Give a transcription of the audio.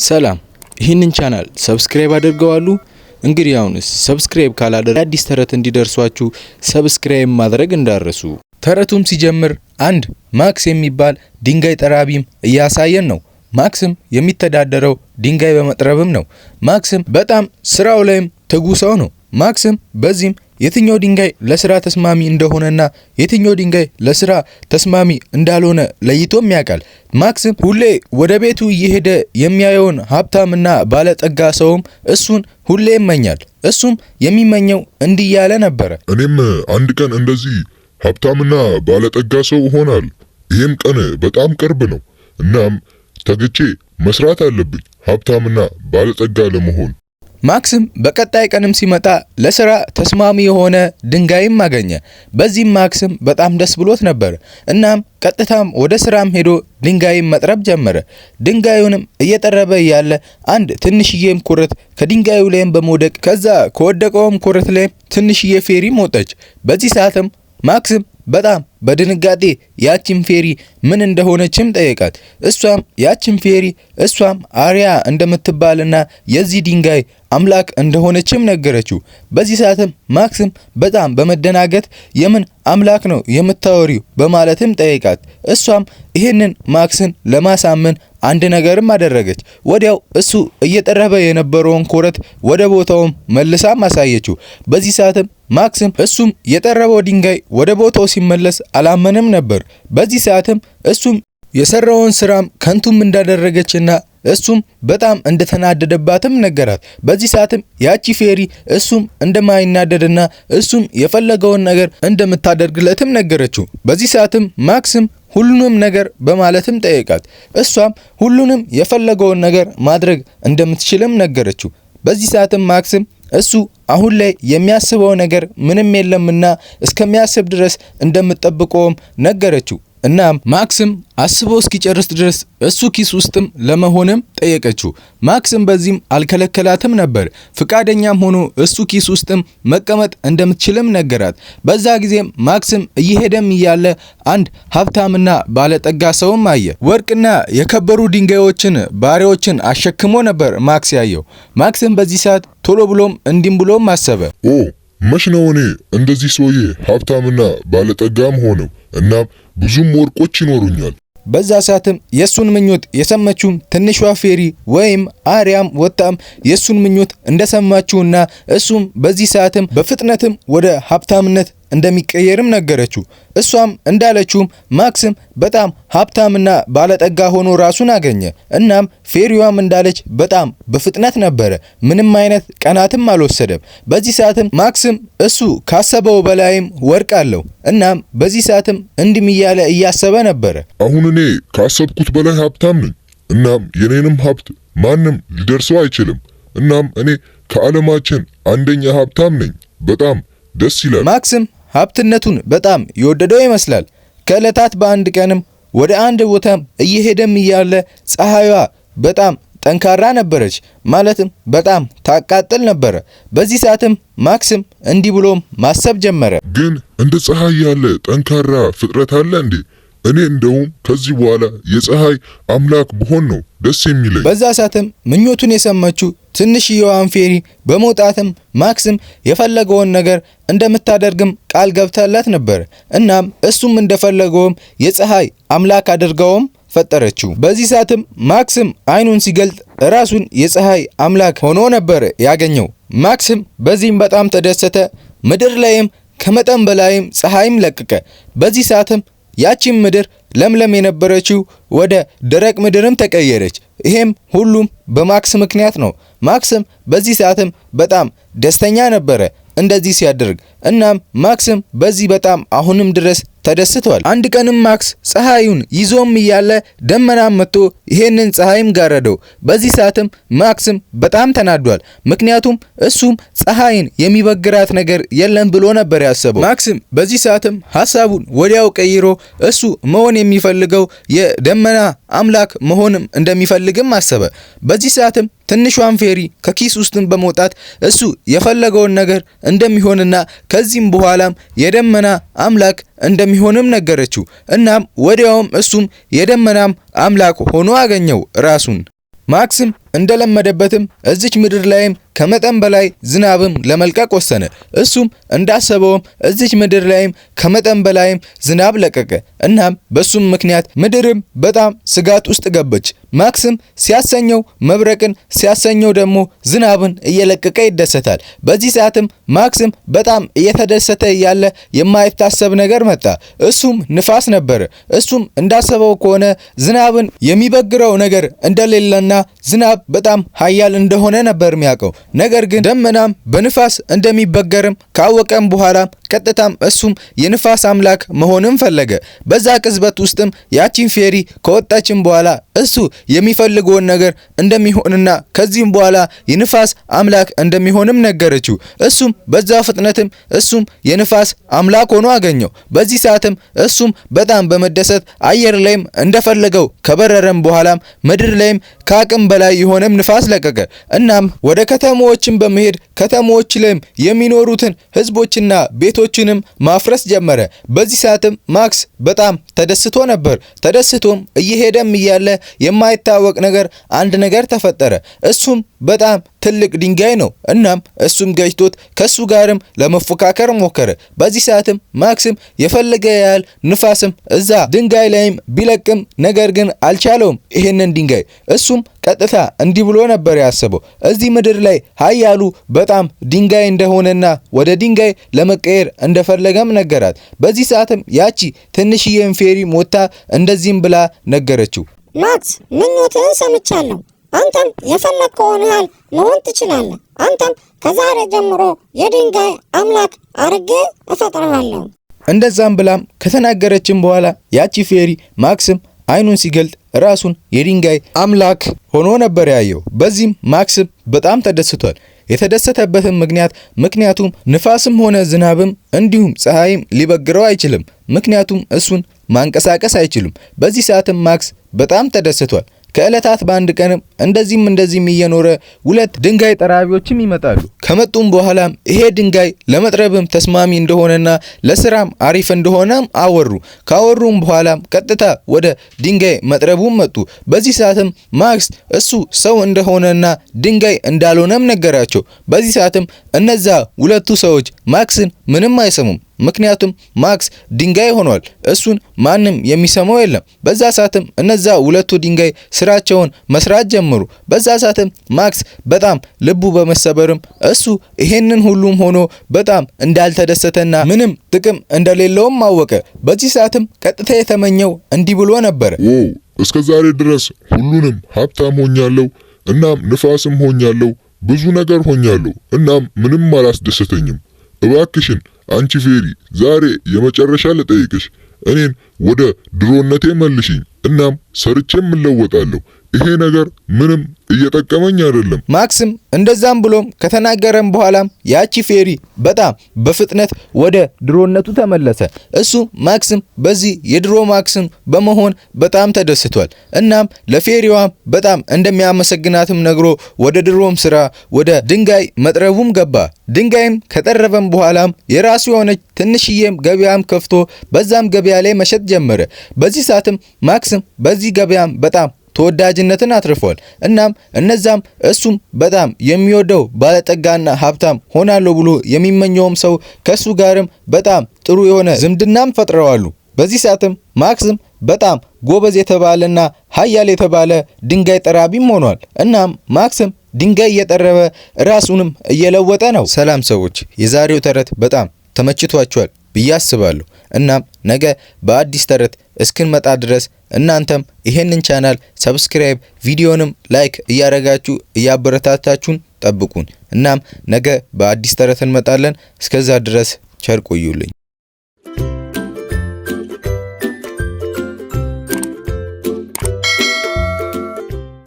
ሰላም፣ ይህንን ቻናል subscribe አድርገዋሉ? እንግዲህ አሁንስ subscribe ካላደረጉ አዲስ ተረት እንዲደርሷችሁ subscribe ማድረግ እንዳይረሱ። ተረቱም ሲጀምር አንድ ማክስ የሚባል ድንጋይ ጠራቢም እያሳየን ነው። ማክስም የሚተዳደረው ድንጋይ በመጥረብም ነው። ማክስም በጣም ስራው ላይም ትጉ ሰው ነው። ማክስም በዚህም የትኛው ድንጋይ ለስራ ተስማሚ እንደሆነና የትኛው ድንጋይ ለስራ ተስማሚ እንዳልሆነ ለይቶም ያውቃል። ማክስም ሁሌ ወደ ቤቱ እየሄደ የሚያየውን ሀብታምና ባለጠጋ ሰውም እሱን ሁሌ ይመኛል። እሱም የሚመኘው እንዲህ ያለ ነበረ። እኔም አንድ ቀን እንደዚህ ሀብታምና ባለጠጋ ሰው እሆናለሁ። ይህም ቀን በጣም ቅርብ ነው። እናም ተግቼ መስራት አለብኝ ሀብታምና ባለጠጋ ለመሆን። ማክስም በቀጣይ ቀንም ሲመጣ ለስራ ተስማሚ የሆነ ድንጋይም አገኘ። በዚህም ማክስም በጣም ደስ ብሎት ነበር። እናም ቀጥታም ወደ ስራም ሄዶ ድንጋይም መጥረብ ጀመረ። ድንጋዩንም እየጠረበ እያለ አንድ ትንሽዬም ኩረት ከድንጋዩ ላይም በመውደቅ ከዛ ከወደቀውም ኩረት ላይም ትንሽዬ fairy ም ወጣች። በዚህ ሰዓትም ማክስም በጣም በድንጋጤ ያቺን fairy ምን እንደሆነችም ጠየቃት። እሷም ያቺን fairy እሷም አሪያ እንደምትባልና የዚህ ድንጋይ አምላክ እንደሆነችም ነገረችው። በዚህ ሰዓትም ማክስም በጣም በመደናገጥ የምን አምላክ ነው የምታወሪው በማለትም ጠየቃት። እሷም ይህንን ማክስን ለማሳመን አንድ ነገርም አደረገች። ወዲያው እሱ እየጠረበ የነበረውን ኮረት ወደ ቦታውም መልሳም አሳየችው። በዚህ ሰዓትም ማክስም እሱም የጠረበው ድንጋይ ወደ ቦታው ሲመለስ አላመንም ነበር። በዚህ ሰዓትም እሱም የሰራውን ስራም ከንቱም እንዳደረገችና እሱም በጣም እንደተናደደባትም ነገራት። በዚህ ሰዓትም ያቺ fairy እሱም እንደማይናደድና እሱም የፈለገውን ነገር እንደምታደርግለትም ነገረችው። በዚህ ሰዓትም ማክስም ሁሉንም ነገር በማለትም ጠየቃት። እሷም ሁሉንም የፈለገውን ነገር ማድረግ እንደምትችልም ነገረችው። በዚህ ሰዓትም ማክስም እሱ አሁን ላይ የሚያስበው ነገር ምንም የለምና እስከሚያስብ ድረስ እንደምትጠብቀውም ነገረችው። እናም ማክስም አስቦ እስኪጨርስ ድረስ እሱ ኪስ ውስጥም ለመሆንም ጠየቀችው። ማክስም በዚህም አልከለከላትም ነበር። ፍቃደኛም ሆኖ እሱ ኪስ ውስጥም መቀመጥ እንደምትችልም ነገራት። በዛ ጊዜም ማክስም እየሄደም እያለ አንድ ሀብታምና ባለጠጋ ሰውም አየ። ወርቅና የከበሩ ድንጋዮችን ባሪያዎችን አሸክሞ ነበር ማክስ ያየው። ማክስም በዚህ ሰዓት ቶሎ ብሎም እንዲህም ብሎም አሰበ። ኦ መች ነው እኔ እንደዚህ ሰውዬ ሀብታምና ባለጠጋም ሆነው? እናም ብዙም ወርቆች ይኖሩኛል። በዛ ሰዓትም የሱን ምኞት የሰማችውም ትንሿ fairy ወይም አርያም ወጣም የሱን ምኞት እንደሰማችውና እሱም በዚህ ሰዓትም በፍጥነትም ወደ ሀብታምነት እንደሚቀየርም ነገረችው። እሷም እንዳለችውም ማክስም በጣም ሀብታምና ባለጠጋ ሆኖ ራሱን አገኘ። እናም fairy ዋም እንዳለች በጣም በፍጥነት ነበረ። ምንም አይነት ቀናትም አልወሰደም። በዚህ ሰዓትም ማክስም እሱ ካሰበው በላይም ወርቅ አለው። እናም በዚህ ሰዓትም እንዲህም እያለ እያሰበ ነበረ። አሁን እኔ ካሰብኩት በላይ ሀብታም ነኝ። እናም የኔንም ሀብት ማንም ሊደርሰው አይችልም። እናም እኔ ከዓለማችን አንደኛ ሀብታም ነኝ። በጣም ደስ ይላል። ማክስም ሀብትነቱን በጣም የወደደው ይመስላል። ከዕለታት በአንድ ቀንም ወደ አንድ ቦታም እየሄደም እያለ ፀሐይዋ በጣም ጠንካራ ነበረች፣ ማለትም በጣም ታቃጥል ነበረ። በዚህ ሰዓትም ማክስም እንዲህ ብሎም ማሰብ ጀመረ። ግን እንደ ፀሐይ ያለ ጠንካራ ፍጥረት አለ እንዴ? እኔ እንደውም ከዚህ በኋላ የፀሐይ አምላክ ብሆን ነው ደስ የሚለኝ። በዛ ሰዓትም ምኞቱን የሰማችው ትንሽየዋን fairy በመውጣትም ማክስም የፈለገውን ነገር እንደምታደርግም ቃል ገብታለት ነበር። እናም እሱም እንደፈለገውም የፀሐይ አምላክ አድርገውም ፈጠረችው። በዚህ ሰዓትም ማክስም አይኑን ሲገልጥ ራሱን የፀሐይ አምላክ ሆኖ ነበር ያገኘው። ማክስም በዚህም በጣም ተደሰተ። ምድር ላይም ከመጠን በላይም ፀሐይም ለቀቀ። በዚህ ሰዓትም ያቺም ምድር ለምለም የነበረችው ወደ ደረቅ ምድርም ተቀየረች። ይሄም ሁሉም በማክስ ምክንያት ነው። ማክስም በዚህ ሰዓትም በጣም ደስተኛ ነበረ እንደዚህ ሲያደርግ። እናም ማክስም በዚህ በጣም አሁንም ድረስ ተደስቷል። አንድ ቀንም ማክስ ፀሐዩን ይዞም እያለ ደመናም መጥቶ ይሄንን ፀሐይም ጋረደው። በዚህ ሰዓትም ማክስም በጣም ተናዷል። ምክንያቱም እሱም ፀሐይን የሚበግራት ነገር የለም ብሎ ነበር ያሰበው። ማክስም በዚህ ሰዓትም ሀሳቡን ወዲያው ቀይሮ እሱ መሆን የሚፈልገው የደመና አምላክ መሆንም እንደሚፈልግም አሰበ። በዚህ ሰዓትም ትንሿን fairy ከኪስ ውስጥም በመውጣት እሱ የፈለገውን ነገር እንደሚሆንና ከዚህም በኋላም የደመና አምላክ እንደሚሆንም ነገረችው። እናም ወዲያውም እሱም የደመናም አምላክ ሆኖ አገኘው ራሱን። ማክስም እንደለመደበትም እዚች ምድር ላይም ከመጠን በላይ ዝናብም ለመልቀቅ ወሰነ። እሱም እንዳሰበውም እዚች ምድር ላይም ከመጠን በላይም ዝናብ ለቀቀ። እናም በሱም ምክንያት ምድርም በጣም ስጋት ውስጥ ገባች። ማክስም ሲያሰኘው መብረቅን ሲያሰኘው ደግሞ ዝናብን እየለቀቀ ይደሰታል። በዚህ ሰዓትም ማክስም በጣም እየተደሰተ ያለ የማይታሰብ ነገር መጣ። እሱም ንፋስ ነበር። እሱም እንዳሰበው ከሆነ ዝናብን የሚበግረው ነገር እንደሌለና ዝናብ በጣም ኃያል እንደሆነ ነበር የሚያውቀው። ነገር ግን ደመናም በንፋስ እንደሚበገርም ካወቀም በኋላ ቀጥታም እሱም የንፋስ አምላክ መሆንም ፈለገ። በዛ ቅጽበት ውስጥም ያቺን fairy ከወጣችን በኋላ እሱ የሚፈልገውን ነገር እንደሚሆንና ከዚህም በኋላ የንፋስ አምላክ እንደሚሆንም ነገረችው። እሱም በዛ ፍጥነትም እሱም የንፋስ አምላክ ሆኖ አገኘው። በዚህ ሰዓትም እሱም በጣም በመደሰት አየር ላይም እንደፈለገው ከበረረም በኋላም ምድር ላይም ከአቅም በላይ የሆነም ንፋስ ለቀቀ። እናም ወደ ከተሞችም በመሄድ ከተሞች ላይም የሚኖሩትን ህዝቦችና ቤቶችንም ማፍረስ ጀመረ። በዚህ ሰዓትም ማክስ በጣም ተደስቶ ነበር። ተደስቶም እየሄደም እያለ የማይታወቅ ነገር አንድ ነገር ተፈጠረ። እሱም በጣም ትልቅ ድንጋይ ነው። እናም እሱም ገጭቶት ከሱ ጋርም ለመፎካከር ሞከረ። በዚህ ሰዓትም ማክስም የፈለገ ያህል ንፋስም እዛ ድንጋይ ላይም ቢለቅም ነገር ግን አልቻለውም ይሄንን ድንጋይ። እሱም ቀጥታ እንዲህ ብሎ ነበር ያሰበው፣ እዚህ ምድር ላይ ኃያሉ በጣም ድንጋይ እንደሆነና ወደ ድንጋይ ለመቀየር እንደፈለገም ነገራት። በዚህ ሰዓትም ያቺ ትንሽዬን fairy ሞታ እንደዚህም ብላ ነገረችው። ማክስ ምኞትህን ሰምቻለሁ። አንተም የፈለግከውን ያህል መሆን ትችላለህ። አንተም ከዛሬ ጀምሮ የድንጋይ አምላክ አርጌ እፈጥርሃለሁ። እንደዛም ብላም ከተናገረችም በኋላ ያቺ fairy ማክስም አይኑን ሲገልጥ ራሱን የድንጋይ አምላክ ሆኖ ነበር ያየው። በዚህም ማክስም በጣም ተደስቷል። የተደሰተበትም ምክንያት ምክንያቱም ንፋስም ሆነ ዝናብም እንዲሁም ፀሐይም ሊበግረው አይችልም። ምክንያቱም እሱን ማንቀሳቀስ አይችሉም። በዚህ ሰዓትም ማክስ በጣም ተደስቷል። ከዕለታት በአንድ ቀንም እንደዚህም እንደዚህም እየኖረ ሁለት ድንጋይ ጠራቢዎችም ይመጣሉ። ከመጡም በኋላም ይሄ ድንጋይ ለመጥረብም ተስማሚ እንደሆነና ለስራም አሪፍ እንደሆነም አወሩ። ካወሩም በኋላም ቀጥታ ወደ ድንጋይ መጥረቡም መጡ። በዚህ ሰዓትም ማክስ እሱ ሰው እንደሆነና ድንጋይ እንዳልሆነም ነገራቸው። በዚህ ሰዓትም እነዛ ሁለቱ ሰዎች ማክስን ምንም አይሰሙም። ምክንያቱም ማክስ ድንጋይ ሆኗል። እሱን ማንም የሚሰማው የለም። በዛ ሰዓትም እነዛ ሁለቱ ድንጋይ ስራቸውን መስራት ጀመሩ። በዛ ሰዓትም ማክስ በጣም ልቡ በመሰበርም እሱ ይሄንን ሁሉም ሆኖ በጣም እንዳልተደሰተና ምንም ጥቅም እንደሌለውም አወቀ። በዚህ ሰዓትም ቀጥታ የተመኘው እንዲህ ብሎ ነበር። Wow፣ እስከ ዛሬ ድረስ ሁሉንም ሀብታም ሆኛለሁ፣ እናም ንፋስም ሆኛለሁ፣ ብዙ ነገር ሆኛለሁ። እናም ምንም አላስደሰተኝም። እባክሽን አንቺ fairy ዛሬ የመጨረሻ ልጠይቅሽ፣ እኔን ወደ ድሮነቴ መልሽኝ። እናም ሰርቼም እለወጣለሁ። ይሄ ነገር ምንም እየጠቀመኝ አይደለም። ማክስም እንደዛም ብሎም ከተናገረም በኋላም ያቺ fairy በጣም በፍጥነት ወደ ድሮነቱ ተመለሰ። እሱ ማክስም በዚህ የድሮ ማክስም በመሆን በጣም ተደስቷል። እናም ለ fairy ዋም በጣም እንደሚያመሰግናትም ነግሮ ወደ ድሮም ስራ ወደ ድንጋይ መጥረቡም ገባ። ድንጋይም ከጠረበም በኋላም የራሱ የሆነች ትንሽዬም ገበያም ከፍቶ በዛም ገበያ ላይ መሸጥ ጀመረ። በዚህ ሰዓትም ማክስም በዚህ ገበያም በጣም ተወዳጅነትን አትርፏል። እናም እነዛም እሱም በጣም የሚወደው ባለጠጋና ሀብታም ሆናለሁ ብሎ የሚመኘውም ሰው ከሱ ጋርም በጣም ጥሩ የሆነ ዝምድናም ፈጥረዋሉ። በዚህ ሰዓትም ማክስም በጣም ጎበዝ የተባለና ሀያል የተባለ ድንጋይ ጠራቢም ሆኗል። እናም ማክስም ድንጋይ እየጠረበ ራሱንም እየለወጠ ነው። ሰላም ሰዎች፣ የዛሬው ተረት በጣም ተመችቷችኋል ብዬ አስባለሁ። እናም ነገ በአዲስ ተረት እስክንመጣ ድረስ እናንተም ይሄንን channel subscribe፣ ቪዲዮንም like እያረጋችሁ እያበረታታችሁን ጠብቁን። እናም ነገ በአዲስ ተረት እንመጣለን። እስከዛ ድረስ ቸር ቆዩልኝ።